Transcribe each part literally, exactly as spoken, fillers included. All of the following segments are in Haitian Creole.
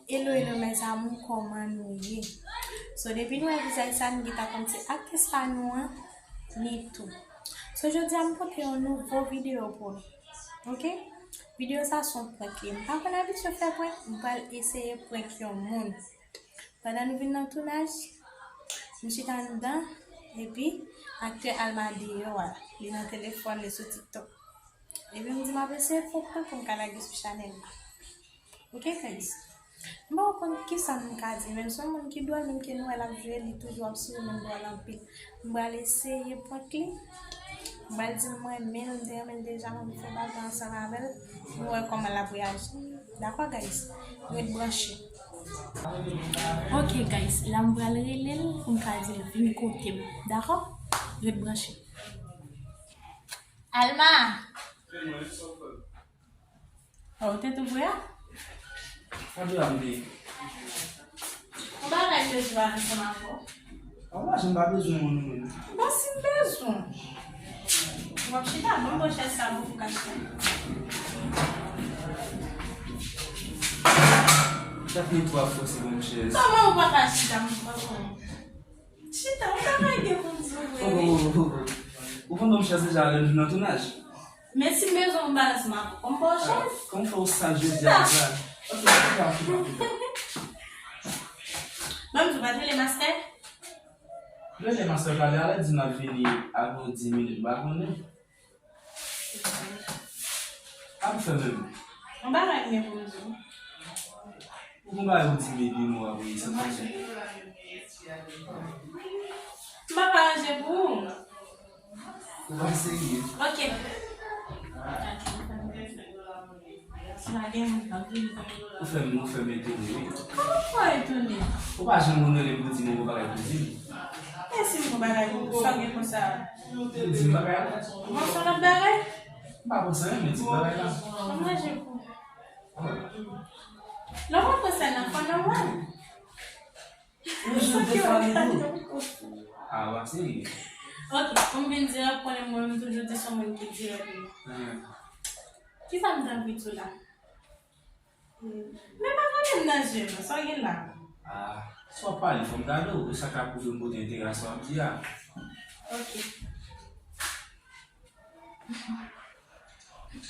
Hello, hello, mes amours, kòman nou ye? So, depi nou wè vizaj sa, nou gentan konn se aktris pa nou an, Nitou. So, jodi a, m pote yon nouvo videyo pou nou. Ok? Videyo sa se yon prank li. M pa konn abitye fè prank, m pral eseye prank yon moun. Pandan nou vin nan tounaj, m chita anndan, epi aktè Alma deyò a, li nan telefòn, li sou TikTok. Epi m di m ap eseye fè prank pou m ka lage sou chanèl la. Ok, guys? M poko konn kisa m ka di, menm se yon moun ki dwòl, menm ke nou wè l ap jwe, li toujou ap souri, men m dwòl anpil. M pral eseye prank li. M pral di l m renmen l, m te renmen l deja, m anvi fè bagay ansanm avè l. Nou wè kòman l ap reyaji. Dakò, guys? Ret branche. Ok, guys, la m pral rele l pou m ka di l vin kote m. Dakò? Ret branche. Alma! Oh, ou te tou pre a? Anpil la m te. Yon bagay m bezwen ansanm avè w. Anpil la, m pa bezwen moun ou menm. Bon, si m bezwen w. W ap chita, ban m bon chèz sa pou ou ka chita. Chak minit w ap fòse ban m chèz. Kòman ou pa ka chita, m pa konn. Chita, ou pa ka gen pou m di w vre, wi. Oh, oh, oh, oh. Ou konn ban m chèz deja lè nou vin nan tounaj? Men si m bezwen yon balans, m ap konn ba w chèz. Kòman fè w sa jodi a la? Ok, chita, chita, chita. Ban m di w, pa t rele mastè? Rele mastè pale a, lè di n ap vini avan dis minit, m pa konnen. Ap fè menm. Yon bagay m gen pou m di w. Ou gon bagay ou di m epi nou ap rele sa konsa. M pa ka ranje pou ou. Ou pa serye. Ok. Ou fè m, ou fè m etone, wi. Kòman w fè etone? Ou pa janm konn rele m pou di m yon bagay pou di m. E si m gon bagay pou sa gen konsa? Ou di m bagay la. Bon, se yon lòt bagay? M pa panse anyen, men di m bagay la. Ban m ranje pou ou. Lè w pa panse nan fò nòmal. Ou jwenn de fwa li tou. Ah, w ap serye. Ok, pou m vin dirèk, konnen mwen, m toujou di se yon moun ki dirèk, wi. Kisa m t anvi di w la? Men pa gade m nan je m, sa w gen la? Ah, sa w ap pale, fò m gade w, e sa k ap pwouve m pote enterè a sa w ap di a. Ok.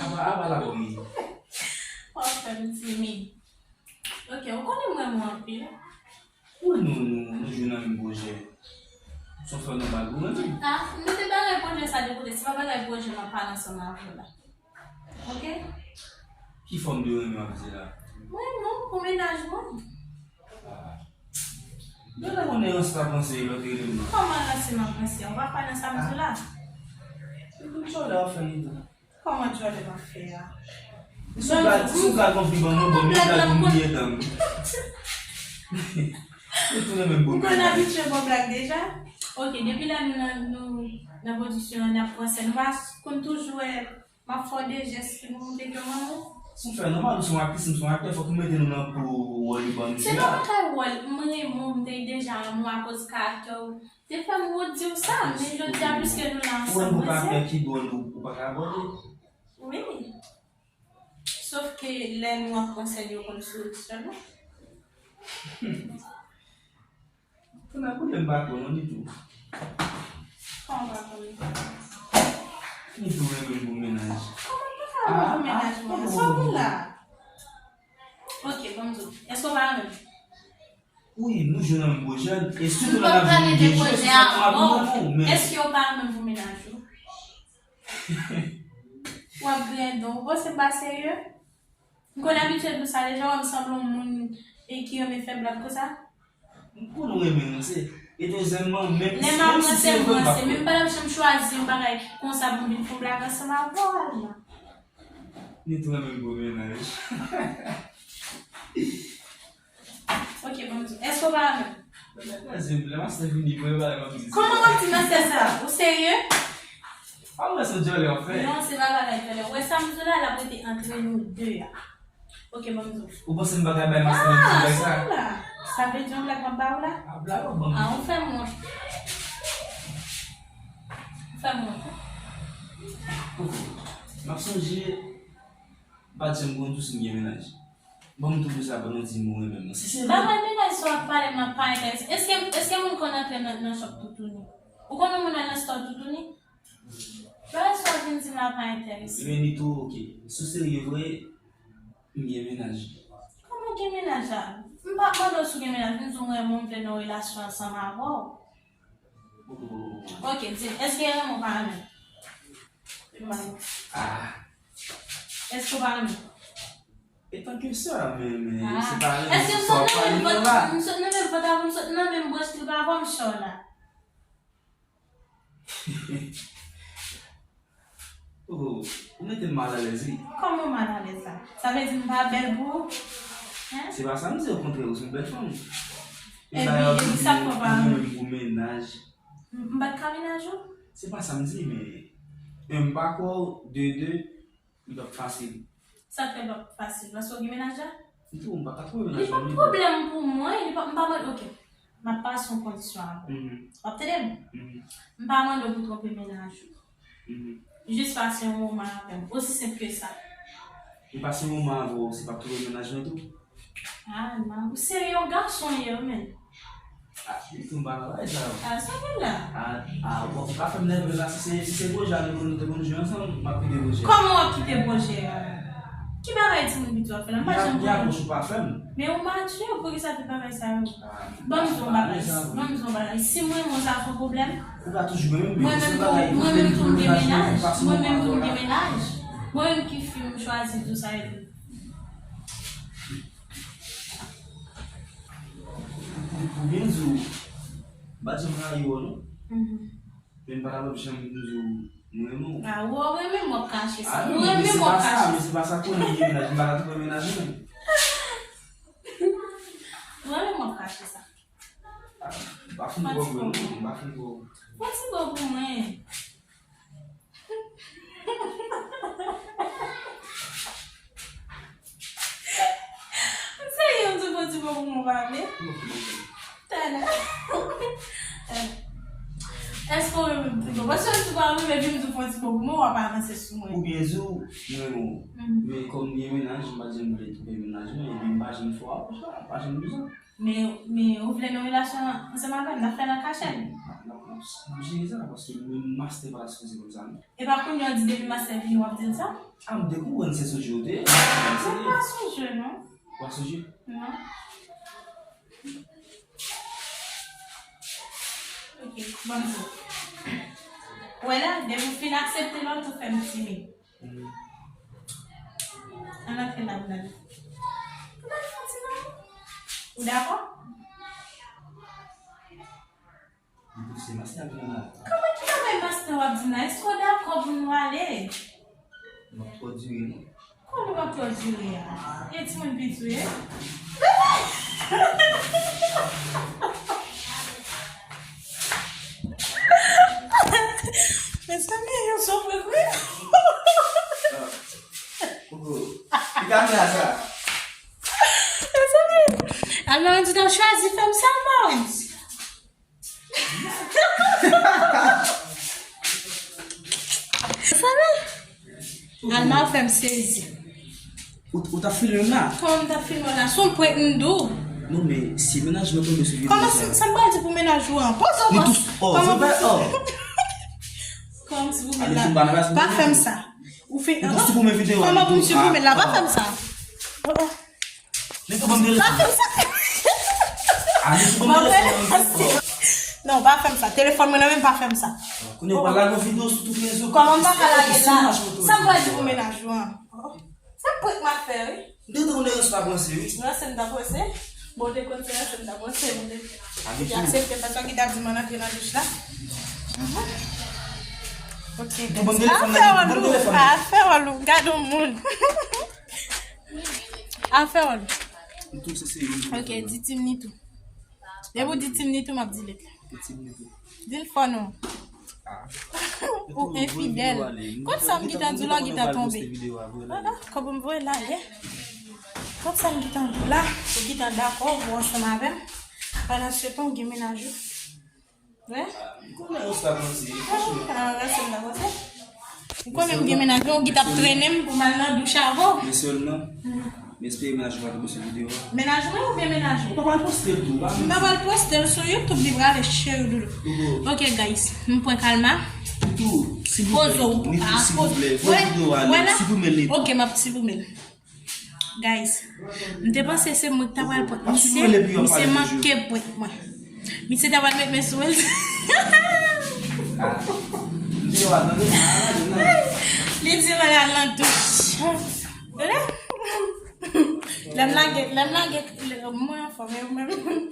Apa, apa la komi. W ap fè m timid. Ok, ou konnen m renmen w anpil. Wi, nou, nou, nou jwe nan menm pwojè. Se yon fè nòmal pou mwen menm. Ah, mete bagay pwojè sa de kote. Se pa bagay pwojè m ap pale ansanm avè w la. Ok? Ki fòm de renmen w ap di la? Mwen, non, pou mennaj mwen. Ah. Gade konnen Rans pa panse lòt rele m nan. Kòman Rans se m ap panse? Ou pa kwè nan sa m di w la? Se tout djòlè w ap fè li tou. Kòman djòlè m ap fè a? Si w pral, si w pral gon fi ban mwen, bon, men blag pou m bliye dan m. Ou tounen menm bon mennaj. M konn abitye bon blag deja. Ok, depi lè nou nan, nou nan pwodiksyon an, n ap pran sèn, nou pa konn toujou wè m ap fè w de jès ki pou montre ke m renmen w? Si w fè nòmal, ou se yon aktris, m se yon aktè, fòk nou mete nou nan po wòl yo ban nou jwe a. Se pa bagay wòl, m renmen w, m te deja renmen w akoz karaktè w te fè m ret di w sa, men jodi a, piske nou la ansanm, mwen se. Ou wè m gon karaktè ki dwòl, ou, ou pa ka abòde. Wi. Sof ke lè nou ap pran sèn, yo konn souri sèlman. Kounye a, kounye a m pa kwè non ditou. Kòman w pa kwè? Nitou renmen m pou mennaj. Kòman m pa ka renmen pou mennaj mwen? Sa w gen la? Ok, ban m di w. Èske w pa renmen m? Wi, nou jwe nan menm pwojè, e sitou lè n ap vin gen jwe, se sa k ap renmen w, men. Èske w pa renmen m pou mennaj ou? W ap griyen dan w, ou panse m pa serye? M konn abitye di w sa deja, w wè m sanble yon moun e ki renmen fè blag konsa? M konnen w renmen ranse. E dezyèmman, menm si, menm si se vre, m pa kwè. Men m pa t ap janm chwazi yon bagay konsa pou m vin fè yon blag ansanm avè w, Alma. Nitou renmen m pou mennaj. Ok, ban m di w. Èske w pa renmen m? Lè mastè vini, premye bagay m ap di. Kòman w ap di mastè sa? Ou serye? Pa wè se djòlè w ap fè. Non, se pa bagay djòlè. Ou wè sa m di w la, l ap rete antre nou de a. Ok, ban m di w. Ou panse m pa ka bay mastè yon ti blag sa? Ah, sa w la. Sa vle di yon blag m ap ba w la? Ah, blag w ap ban m. Ah, ou fè m wont. Ou fè m wont. Koko, m ap sonje, m pa t janm konn tou si m gen mennaj. Ban m tou di sa, ban nou di m ou renmen m. Si se vre. Bagay menaj sa w ap pale m nan pa enterese. Èske, èske moun konn antre nan, nan shop toutouni? Ou konn yon moun al nan store toutouni? Bagay sa w vin di m la pa enterese. Ebyen, li tou oke. Si w serye vre, m gen menaj. Kòman w gen menaj la? M pa mande w si w gen menaj, m di w m renmen w, m vle nan relasyon ansanm avè w. Oke, di m, èske w renmen w pa renmen m? Di m ba m. Ah. Èske w pa renmen m? E tan ke sa, men, men, se pa renmen, se sa w ap pale m nan la. M sot nan menm vant avè w, m sot nan menm branch trip avè w, m chè w la. Oh, ou mete m malalèz, wi. Kòman w malalèz la? Sa vle di m pa bèl pou ou? Hein? Se pa sa m di, okontrè, ou se yon bèl fanm. Epi, epi sa k fè w pa renmen m pou menaj? M, m pa t ka menaj ou? Se pa sa m di, men, yon, m pa kwè w, de, de, li p ap fasil. Sa k fè l p ap fasil? Paske w gen menaj la? Li tou, m pa ka twonpe menaj mwen. Li pa pwoblèm pou mwen, li pa, m pa mande, oke. M ap pase yon kondisyon avè w. Mhm. W ap tande m? Mhm. M pa mande w pou twonpe menaj ou. Mhm. Jis pase yon moman avè m. Osi senp ke sa. M pase yon moman avè w, se p ap twonpe menaj mwen tou? Ah, Alma, ou serye, yon gason ye, men. Ah, li tou m pa nan bagay sa yo. Ah, sa gen la. Ah, ah, ou pa fè m nève la, si se, si se pwojè a nou konn, nou te konn jwe ansanm, m ap kite pwojè a. Kòman w ap kite pwojè a? Ki bagay timoun piti w ap fè la? M pa janm konprann. Li apwoche ou pa fè m. Men ou matye, poukisa tout bagay sa yo? Ah, ban m di w yon bagay, ban m di w yon bagay. Si m renmen w, sa fè pwoblèm? Ou ka toujou renmen m, men mwen menm tou, mwen menm tou m gen menaj, mwen menm tou m gen menaj. Mwen menm ki fi m chwazi di w sa e tou. Ou byen di w, m pa t janm rayi w non. Mhm. Men m pa t ap janm di w m renmen w. Ah, ou renmen m, w ap kache sa. Ah, ou renmen m, w ap kache sa. Men se pa sa, men se pa sa konnen m gen menaj, m pa ka twonpe menaj mwen. Ou renmen m, w ap kache sa. Ah, m pa fin kwè w vre non, m pa fin kwè w. Fon ti bo pou mwen. Serye, m di w fon ti bo pou mwen, pa vle? Talè. Talè. Èske w renmen m tou? Paske si w pa renmen m, epi m di w fon ti bo pou mwen, w ap avanse sou mwen. Ou byen di w, m renmen w. Mhm. Men kòm m gen menaj, m pa t janm vle twonpe menaj mwen, epi m pa janm fè w apwòch la, m pa janm bezwen. Men, men ou vle nou relasyon ansanm avè m, n ap fè l an kachèt. N ap, n ap, n ap, n ap jere sa, paske nou menm master pa ta sipoze konn sa non. Epa kounye a w di depi master vini w ap di l sa? Ah, m te konprann se sou jwe w te ye. Se pa sou jwe non. Pa sou jwe? Non. Ok, ban m di w. Ou wè la, depi w fin aksepte l, ou tou fè m timid. Ann antre la pou n ale. Pou n al fè yon ti bagay. Ou dakò? Kòman ki bagay master w ap di m la? Èske w dakò pou nou ale? M ap twò dire non. Kòman w ap twò dire a? E timoun piti w ye? Mezanmi, yo sou vre vre. Koukou. Ki kamera sa? Mezanmi, Alma di w chwazi fè m sa, Mons. Mezanmi, Alma fè m sezi. Ou, ou t ap filme m la? Kòman m t ap filme w la? Se yon prank m di w. Non, men si menaj mwen tonbe sou videyo sa. Kòman si, sa m pral di pou menaj ou an? Poze w. Kòman pou, oh. Kòman si pou mwen la? Pa fè m sa. Ou fè, ou pou siprime videyo a. Kòman pou m siprime la? Pa fè m sa. Oh, oh. Li tou ban m telefòn. Pa fè m sa. Ah, li tou ban m telefòn. Non, pa fè m sa. Telefòn mwen nan men m, pa fè m sa. Kounye a w pral lage yon videyo sou tout rezo. Kòman m pa ka lage la? Sa m pral di pou menaj ou an? Sa prank m ap fè, wi. M te konn ranse pa ranse, wi. Ranse m t ap ranse. Bon, w te konn se ranse m t ap ranse, m te. Epi aksepte fason ki t ap di m ann antre nan douch la. Mhm. Ok, guys. Afè relou, afè relou. Gade yon moun. Afè relou. M tou se serye. Ok, di Tim Nitou. Depi w di Tim Nitou, m ap delete. Di Tim Nitou. Di l fò non. Ou enfidèl. Kot sa m gentan di w la, w gentan tonbe. Ah, ah, kòb m voye la, ye. Kot sa m gentan di w la, ou gentan dakò, ou ansanm avè m. Pandan se tan, ou gen menaj ou. Wi. M konnen ou sa panse. Ah, ah, rèse m dakò, se. M konnen m gen menaj, ou gentan ap trennen m pou m al nan douch avè w. Men sèlman. M espere mennaj ou pa tonbe sou videyo a. Mennaj mwen oubyen mennaj ou? Ou pa pral poste l tou, ba. M pa pral poste l sou YouTube, li prale cheri doudou. Ok, guys, m pran kalma. Tou, silvouplè. Pozo. Silvouplè. Voye videyo a, siprimen li. Ok, m ap siprimen l. Guys, m te panse se mwen ki ta pral prank misye, misye manke prank mwen. Misye ta pral met men sou mwen. Li di mwen al nan douch. Lè m lage, lè m lage, mwen anfòm, men ou menm.